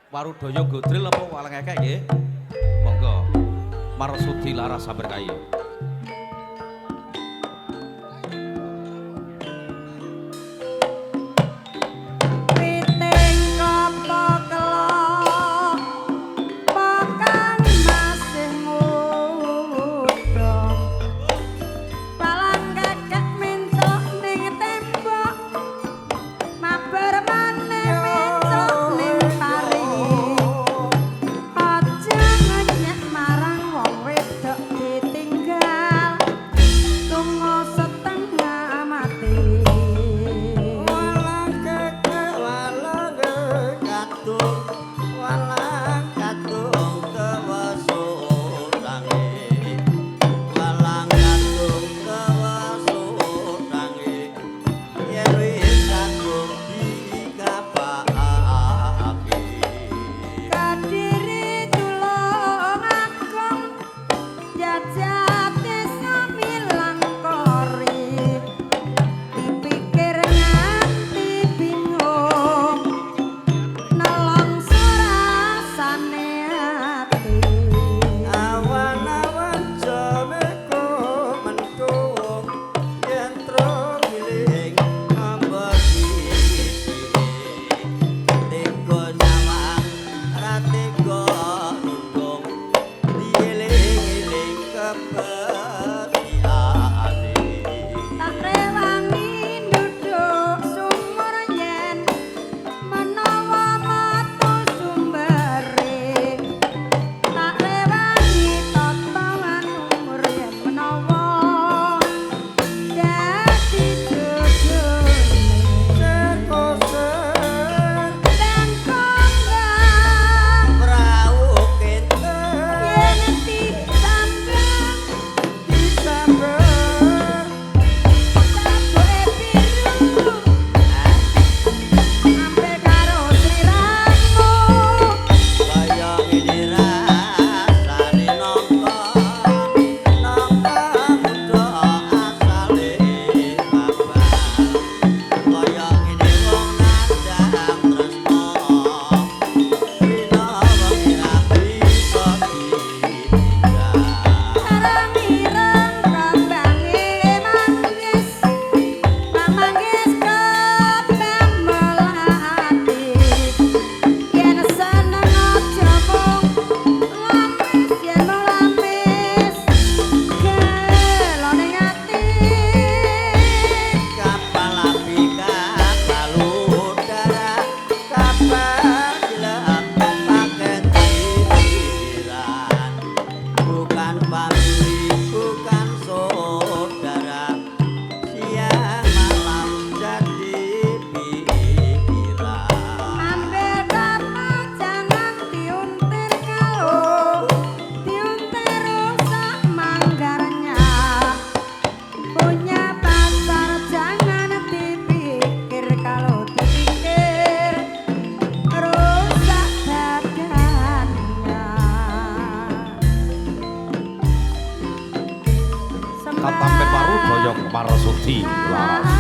Warudaya Godril apa Walang Kekek nggih? Monggo. Marsudi Laras Samberkayi. Witing klopo kelok Pokan masih muda. Walang kekek mencok ning tembok, mabar maneh mencok ning pari. Aja ngenyek marang wong wedok ditinggal lunga setengah mati. Walang kekek walang kadung, walang kadung kewesutange. Walang kadung kewesutange, yen wis kadung dikapakake. Kadiri Tulung Agung jajate samilang kori, dipikir nganti bingung nelongso rasane ati. Awan-awan jameko mentung, yen tro giling ambegi. Tega nyawang ra tega nundung, dieling-eling kebetiane. Tak rewangi nduduk sumur yen menawa metu sumbere. Tak rewangi totongan umur yen menawa dadi jojone. Serkoser Dan konggang prau kinten yen ditambang disamber. Sabuke biru ampir karo sliramu. Kaya ngene rasane nangka, nangka muda asale babar. Kaya ngene wong nandhang tresna, rina wengi ra bisa ditinggal. Sarang ireng kembange manggis, manggis kembang melati. Yen seneng aja mung lamis, yen mung lamis gelo ning ati. Kapal api, kapal udara, kapal gelap pakai titiran. Bukan famili, bukan saudara, siang malam jadi pikiran. Ambil kelapa jangan diuntir, kalau diuntir rusak manggarnya. Punya pacar jangan dipikir, kalau dipikir rusak badannya. Katampen Warudaya Marsudi Laras.